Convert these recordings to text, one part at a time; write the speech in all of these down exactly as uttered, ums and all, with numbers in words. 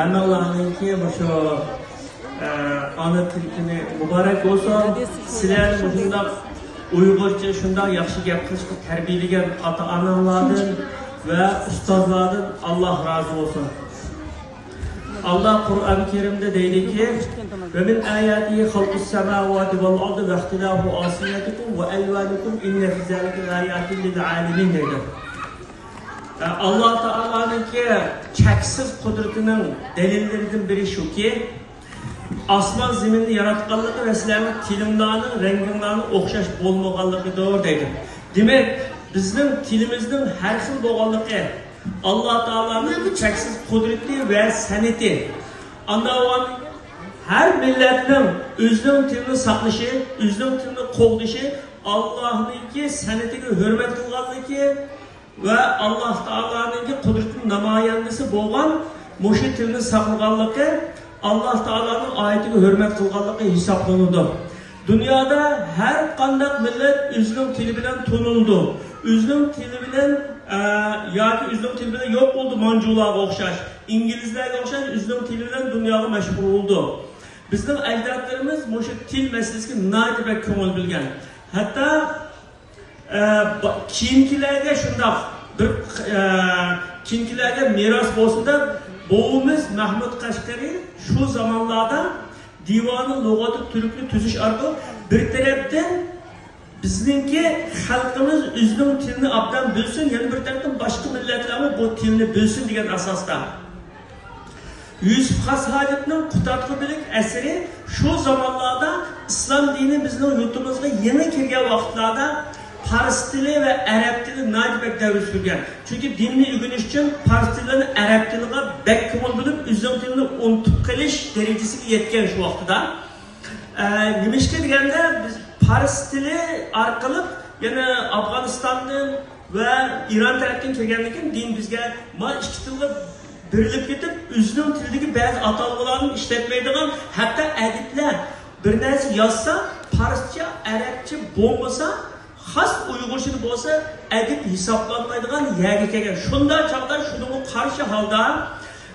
ھەممىڭلارنىڭكى مۇشۇ، ئە، ئانا تىل كۈنى مۇبارەك بولسۇن. سىلەرنى مۇشۇنداق ئۇيغۇرچە شۇنداق ياخشى گەپ قىلىشقا تەربىيەلىگەن ئاتا-ئاناڭلاردىن ۋە ئۇستازلاردىن ئاللاھ رازى بولسۇن. ئاللاھ قۇرئان كەرىمدە دەيدىكى، «ومن آياته خلق السماوات والأرض واختلاف ألسنتكم وألوانكم إن في ذلك لآيات للعالمين» دەيدۇ. ئاللاھ تائالانىڭكى چەكسىز قۇدرىتىنىڭ دەلىللىرىدىن بىرى شۇكى، ئاسمان زېمىننى ياراتقانلىقى ۋە سىلەرنىڭ تىلىڭلارنىڭ، رەڭگىڭلارنىڭ ئوخشاش بولمىغانلىقىدۇر دەيدۇ. دېمەك، بىزنىڭ تىلىمىزنىڭ ھەر خىل بولغانلىقى، ئاللاھ تائالانىڭ چەكسىز قۇدرىتى ۋە سەنئىتى. ئاندىن ھەر مىللەتنىڭ ئۆزىنىڭ تىلىنى ساقلىشى، ئۆزىنىڭ تىلىنى قوغدىشى، ئاللاھنىڭكى سەنئىتىگە ھۆرمەت قىلغانلىقى، ۋە ئاللاھ تائالانىڭكى قۇدرىتىنىڭ نامايەندىسى بولغان مۇشۇ تىلنى ساقلىغانلىقى، ئاللاھ تائالانىڭ ئايىتىگە ھۆرمەت قىلغانلىقى ھېسابلىنىدۇ. دۇنيادا ھەر قانداق مىللەت ئۆزىنىڭ تىلى بىلەن تونۇلىدۇ. ئۆزىنىڭ تىلى بىلەن، ئە، ياكى ئۆزىنىڭ تىلى بىلەن يوق بولدى، مانجۇلارغا ئوخشاش، ئىنگلىزلەرگە ئوخشاش ئۆزىنىڭ تىلى بىلەن دۇنياغا مەشھۇر بولدى. بىزنىڭ ئەجدادلىرىمىز مۇشۇ تىل مەسىلىسىگە ناھايىتى بەك كۆڭۈل بۆلگەن. ھەتتا ئە، با-، كېيىنكىلەرگە شۇنداق بىر، ئە، كېيىنكىلەرگە مىراس بولسۇن دەپ، بوۋىمىز مەھمۇد قەشقىرى شۇ زامانلاردا دىۋانۇ لۇغاتىت تۈركنى تۈزۈش ئارقىلىق بىر تەرەپتىن بىزنىڭكى خەلقىمىز ئۆزىنىڭ تىلىنى ئابدان بىلسۇن، يەنە بىر تەرەپتىن باشقا مىللەتلەرمۇ بۇ تىلنى بىلسۇن دېگەن ئاساستا. يۈسۈپ خاس ھاجىپنىڭ قۇتادغۇ بىلىك ئەسىرى شۇ زامانلاردا ئىسلام دىنى بىزنىڭ يۇرتىمىزغا يېڭى كىرگەن ۋاقىتلاردا پارس تىلى ۋە ئەرەب تىلى ناھايىتى بەك دەۋر سۈرگەن. چۈنكى دىننى ئۆگىنىش ئۈچۈن پارس تىلى بىلەن ئەرەب تىلىغا بەك كۆڭۈل بۆلۈپ، ئۆزىنىڭ تىلىنى ئۇنتۇپ قېلىش دەرىجىسىگە يەتكەن شۇ ۋاقتىدا. ئە، نېمىشقا دېگەندە، بىز پارس تىلى ئارقىلىق يەنە ئافغانىستاندىن ۋە ئىران تەرەپتىن كىرگەندىن كېيىن دىن بىزگە ما ئىككى تىلغا بېرىلىپ كېتىپ، ئۆزىنىڭ تىلىدىكى بەزى ئاتالغۇلارنى ئىشلەتمەيدىغان، ھەتتا ئەدىبلەر بىر نەرسە يازسا، پارسچە، ئەرەبچە بولمىسا، خاس ئۇيغۇرچىدا بولسا، ئەدىب ھېسابلانمايدىغان يەرگە كەلگەن. شۇنداق چاغدا شۇنىڭغا قارشى ھالدا،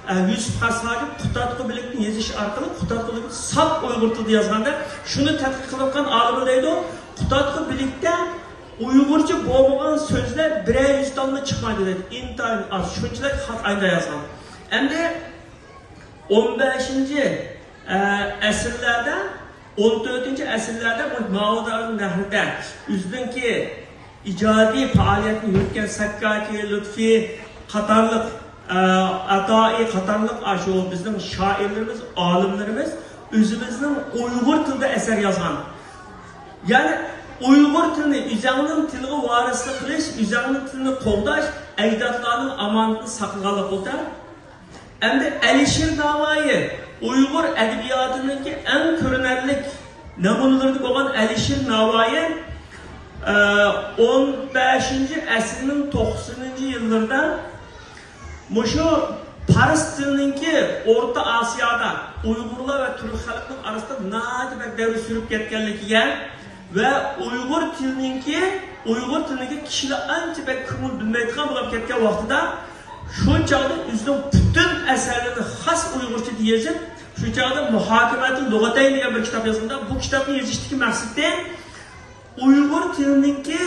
ئە، يۈسۈپ خاس ھاجىپ قۇتادغۇ بىلىكنى يېزىش ئارقىلىق قۇتادغۇ بىلىكنى ساپ ئۇيغۇر تىلىدا يازغاندا، شۇنى تەتقىق قىلىۋاتقان ئالىملار دەيدۇ، قۇتادغۇ بىلىكتە ئۇيغۇرچە بولمىغان سۆزلەر بىرەر يۈز تالمۇ چىقمايدۇ دەيدۇ. ئىنتايىن ئاز، شۇنچىلىك خاتا ئايدا يازغان. ئەمدى ئون بەشىنچى، ئە، ئەسىرلەردە، ئون تۆتىنچى ئەسىرلەردە بۇ ماۋۇدارنىڭ نەھرىدە ئۆزىنىڭكى ئىجادىي پائالىيەتنى يۈرۈتكەن سەككاكى، لۇتپى قاتارلىق، ئە، ئاتائى قاتارلىق ئاشۇ بىزنىڭ شائىرلىرىمىز، ئالىملىرىمىز ئۆزىمىزنىڭ ئۇيغۇر تىلىدا ئەسەر يازغان. يەنى ئۇيغۇر تىلىنى، ئۆزەڭنىڭ تىلىغا ۋارىسلىق قىلىش، ئۆزەڭنىڭ تىلىنى قوغداش، ئەجدادلارنىڭ ئامانىتىنى ساقلىغانلىق بولسا، ئەمدى ئەلىشىر ناۋايى ئۇيغۇر ئەدەبىياتىنىڭكى ئەڭ كۆرۈنەرلىك نەمۇنىلىرىدىن بولغان ئەلىشىر ناۋايى، ئە، ئون بەشىنچى ئەسىرنىڭ توقسىنىنچى يىللىرىدا مۇشۇ پارس تىلىنىڭكى ئورتا ئاسىيادا ئۇيغۇرلار ۋە تۈرك خەلقىنىڭ ئارىسىدا ناھايىتى بەك دەۋر سۈرۈپ كەتكەنلىكىگە ۋە ئۇيغۇر تىلىنىڭكى، ئۇيغۇر تىلىنىڭكى كىشىلەر ئانچە بەك كۆڭۈل بۆلمەيدىغان بولۇپ كەتكەن ۋاقتىدا، شۇ چاغدا ئۆزىنىڭ پۈتۈن ئەسەرلىرىنى خاس ئۇيغۇرچىدا يېزىپ، شۇ چاغدا مۇھاكىمەتۇل لۇغەتەين دېگەن بىر كىتاب يازغاندا، بۇ كىتابنى يېزىشتىكى مەقسىتى ئۇيغۇر تىلىنىڭكى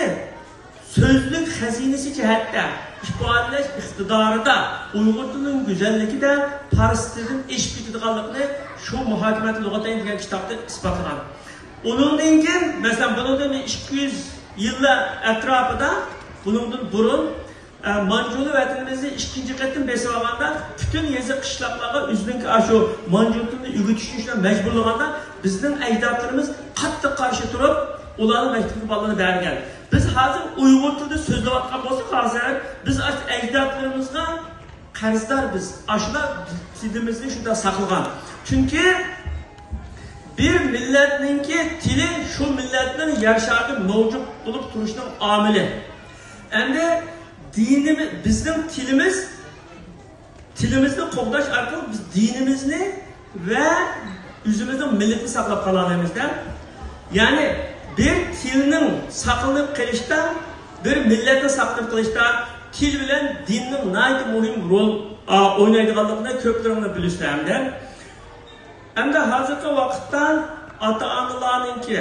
سۆزلۈك خەزىنىسى جەھەتتە، ئىپادىلەش ئىقتىدارىدا، ئۇيغۇر تىلىنىڭ گۈزەللىكىدە پارس تىلىدىن ئېشىپ كېتىدىغانلىقىنى شۇ مۇھاكىمەتۇل لۇغەتەين دېگەن كىتابتا ئىسپاتلىغان. ئۇنىڭدىن كېيىن، مەسىلەن، بۇنىڭدىن بىر ئىككى يۈز يىللار ئەتراپىدا، بۇنىڭدىن بۇرۇن، ئە، مانجۇلار ۋەتىنىمىزنى ئىككىنچى قېتىم بېسىۋالغاندا، پۈتۈن يېزا قىشلاقلارغا ئۆزىنىڭكى ئاشۇ مانجۇ تىلىنى ئۆگىتىش ئۈچۈن مەجبۇرلىغاندا، بىزنىڭ ئەجدادلىرىمىز قاتتىق قارشى تۇرۇپ، ئۇلارنىڭ مەكتىپىگە بالىلارنى بەرگەن. بىز ھازىر ئۇيغۇر تىلىدا سۆزلەۋاتقان بولساق، ھازىر بىز ئاشۇ ئەجدادلىرىمىزغا قەرزدار بىز. ئاشۇلار تىلىمىزنى شۇنداق ساقلىغان. چۈنكى بىر مىللەتنىڭكى تىلى شۇ مىللەتنىڭ يەر شارىدا مەۋجۇت بولۇپ تۇرۇشنىڭ ئامىلى. ئەمدى دىنىمىز، بىزنىڭ تىلىمىز، تىلىمىزنى قوغداش ئارقىلىق بىز دىنىمىزنى ۋە ئۆزىمىزنىڭ مىللىتىنى ساقلاپ قالالايمىز-دە. يەنى بىر تىلنىڭ ساقلىنىپ قېلىشتا، بىر مىللەتنى ساقلىنىپ قېلىشتا تىل بىلەن دىننىڭ ناھايىتى مۇھىم رول ئا، ئوينايدىغانلىقىنى كۆپلىرىڭلار بىلىسىلەر ئەمدى. ئەمدى ھازىرقى ۋاقىتتا ئاتا-ئانىلارنىڭكى،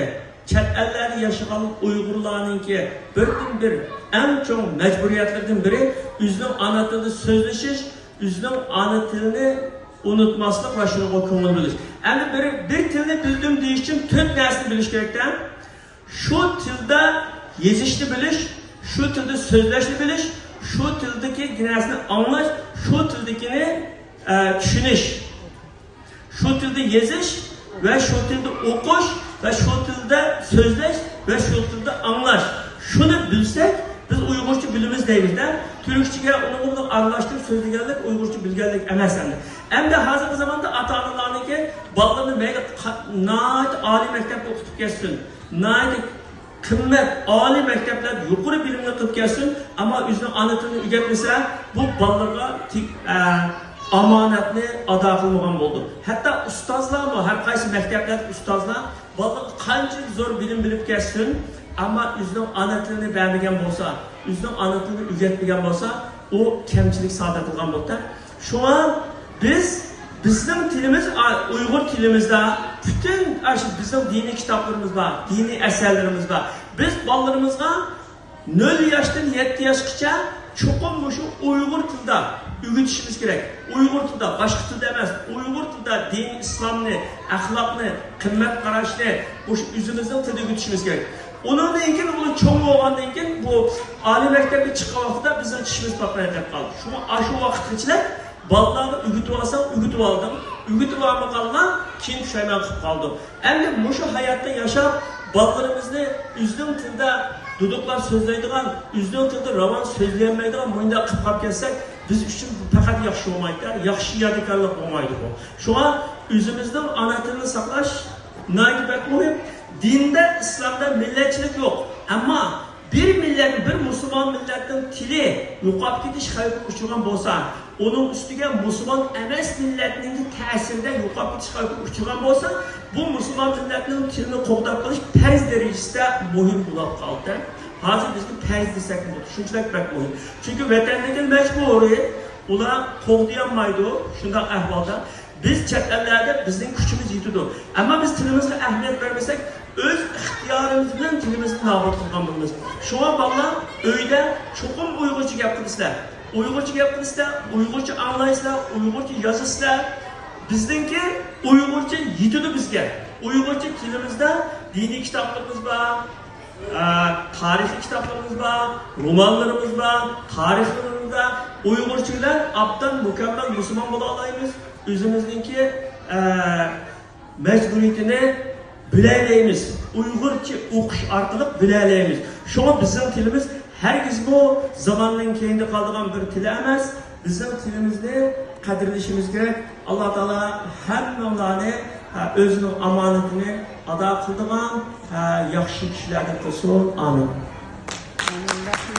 چەت ئەللەردە ياشىغان ئۇيغۇرلارنىڭكى بىردىنبىر ئەڭ چوڭ مەجبۇرىيەتلىرىدىن بىرى ئۆزىنىڭ ئانا تىلىدا سۆزلىشىش، ئۆزىنىڭ ئانا تىلىنى ئۇنتۇماسلىق ۋە شۇنىڭغا كۆڭۈل بۆلۈش. ئەمدى بىر، بىر تىلنى بىلدىم دېيىش ئۈچۈن تۆت نەرسىنى بىلىش كېرەكتە. شۇ تىلدا يېزىشنى بىلىش، شۇ تىلدا سۆزلەشنى بىلىش، شۇ تىلدىكى نەرسىنى ئاڭلاش، شۇ تىلدىكىنى، ئە، چۈشىنىش. شۇ تىلدا يېزىش ۋە شۇ تىلدا ئوقۇش ۋە شۇ تىلدا سۆزلەش ۋە شۇ تىلدا ئاڭلاش. شۇنى بىلسەك، بىز ئۇيغۇرچە بىلىمىز دەيمىز-دە. تۈركچىگە ئۇنىڭغا بىلەن ئارىلاشتۇرۇپ سۆزلىگەنلىك ئۇيغۇرچە بىلگەنلىك ئەمەس ئەمدى. ئەمدى ھازىرقى زاماندا ئاتا-ئانىلارنىڭكى بالىلىرىنى مەيلى قا-، ناھايىتى ئالىي مەكتەپتە ئوقۇتۇپ كەتسۇن، ناھايىتى قىممەت، ئالىي مەكتەپلەردە يۇقىرى بىلىمنى قىلىپ كەلسۇن، ئەمما ئۆزىنىڭ ئانا تىلىنى ئۆگەتمىسە، بۇ بالىلىرىغا تىك-، ئە، ئامانەتنى ئادا قىلمىغان بولىدۇ. ھەتتا ئۇستازلارمۇ، ھەر قايسى مەكتەپلەردە ئۇستازلار بالىلىرىغا قانچىلىك زور بىلىم بىلىپ كەلسۇن، ئەمما ئۆزىنىڭ ئانا تىلىنى بەرمىگەن بولسا، ئۆزىنىڭ ئانا تىلىنى ئۆگەتمىگەن بولسا، ئۇ كەمچىلىك سادىر قىلغان بولىدۇ. شۇڭا بىز، بىزنىڭ تىلىمىز، ئا، ئۇيغۇر تىلىمىزدا پۈتۈن ئاشۇ بىزنىڭ دىنىي كىتابلىرىمىز بار، دىنىي ئەسەرلىرىمىز بار. بىز بالىلىرىمىزغا نۆل ياشتىن يەتتە ياشقىچە چوقۇم مۇشۇ ئۇيغۇر تىلىدا ئۆگىتىشىمىز كېرەك. ئۇيغۇر تىلىدا، باشقا تىلدا ئەمەس، ئۇيغۇر تىلىدا دىن ئىسلامنى، ئەخلاقنى، قىممەت قاراشنى مۇشۇ ئۆزىمىزنىڭ تىلىدا ئۆگىتىشىمىز كېرەك. ئۇنىڭدىن كېيىن ئۇلار چوڭ بولغاندىن كېيىن بۇ ئالىي مەكتەپكە چىققان ۋاقتىدا بىزنىڭ چىشىمىز پاقايتىپ قالدى. شۇڭا ئاشۇ ۋاقىتقىچىلىك بالىلارنى ئۆگىتىۋالساڭ، ئۆگىتىۋالدىڭ. ئۆگىتىۋالمىغانلار كېيىن پۇشايمان قىلىپ قالىدۇ. ئەمدى مۇشۇ ھاياتتا ياشاپ، بالىلىرىمىزنى ئۆزىنىڭ تىلىدا دۇدۇقلاپ سۆزلەيدىغان، ئۆزىنىڭ تىلىدا راۋان سۆزلىيەلمەيدىغان مۇنداق قىلىپ قالىپ كەتسەك، بىز ئۈچۈن بۇ پەقەت ياخشى بولمايدۇ، ياخشى يادىكارلىق بولمايدۇ بۇ. شۇڭا ئۆزىمىزنىڭ ئانا تىلىنى ساقلاش ناھايىتى بەك مۇھىم. دىندا، ئىسلامدا مىللەتچىلىك يوق. ئەمما بىر مىللەت، بىر مۇسۇلمان مىللەتنىڭ تىلى يوقاپ كېتىش خەۋپىگە ئۇچرىغان بولسا، ئۇنىڭ ئۈستىگە مۇسۇلمان ئەمەس مىللەتنىڭ تەسىرىدە يوقاپ كېتىش خەۋپىگە ئۇچرىغان بولسا، بۇ مۇسۇلمان مىللەتنىڭ تىلىنى قوغداپ قېلىش پەرز دەرىجىسىدە مۇھىم بولۇپ قالدى. ھازىر بىزگە پەرز دېسەكمۇ بولىدۇ، شۇنچىلىك بەك مۇھىم. چۈنكى ۋەتەندىكى مەجبۇرىي، ئۇلار قوغدىيالمايدۇ شۇنداق ئەھۋالدا. بىز چەت ئەللەردە بىزنىڭ كۈچىمىز يېتىدۇ. ئەمما بىز تىلىمىزغا ئەھمىيەت بەرمىسەك، ئۆز ئىختىيارىمىز بىلەن تىلىمىزنى نابۇت قىلغان بولىمىز. شۇڭا بالىلار، ئۆيدە چوقۇم ئۇيغۇرچە گەپ قىلىسىلەر. ئۇيغۇرچە گەپ قىلىسىلەر، ئۇيغۇرچە ئاڭلايسىلەر، ئۇيغۇرچە يازىسىلەر. بىزنىڭكى ئۇيغۇرچە يېتىدۇ بىزگە. ئۇيغۇرچە تىلىمىزدا دىنىي كىتابلىرىمىز بار، ئە، تارىخىي كىتابلىرىمىز بار، رومانلىرىمىز بار، تارىخلىرىمىز بار. ئۇيغۇرچە بىلەن ئابدان مۇكەممەل مۇسۇلمان بولالايمىز. ئۆزىمىزنىڭكى، ئە، مەجبۇرىيىتىنى بىلەلەيمىز. ئۇيغۇرچە ئوقۇش ئارقىلىق بىلەلەيمىز. شۇڭا بىزنىڭ تىلىمىز ھەرگىزمۇ زاماننىڭ كەينىدە قالىدىغان بىر تىل ئەمەس. بىزنىڭ تىلىمىزنى قەدىرلىشىمىز كېرەك. ئاللا تائالا ھەممىڭلارنى، ھە، ئۆزىنىڭ ئامانىتىنى ئادا قىلىدىغان، ھە، ياخشى كىشىلەردىن قىلسۇن. ئامىن.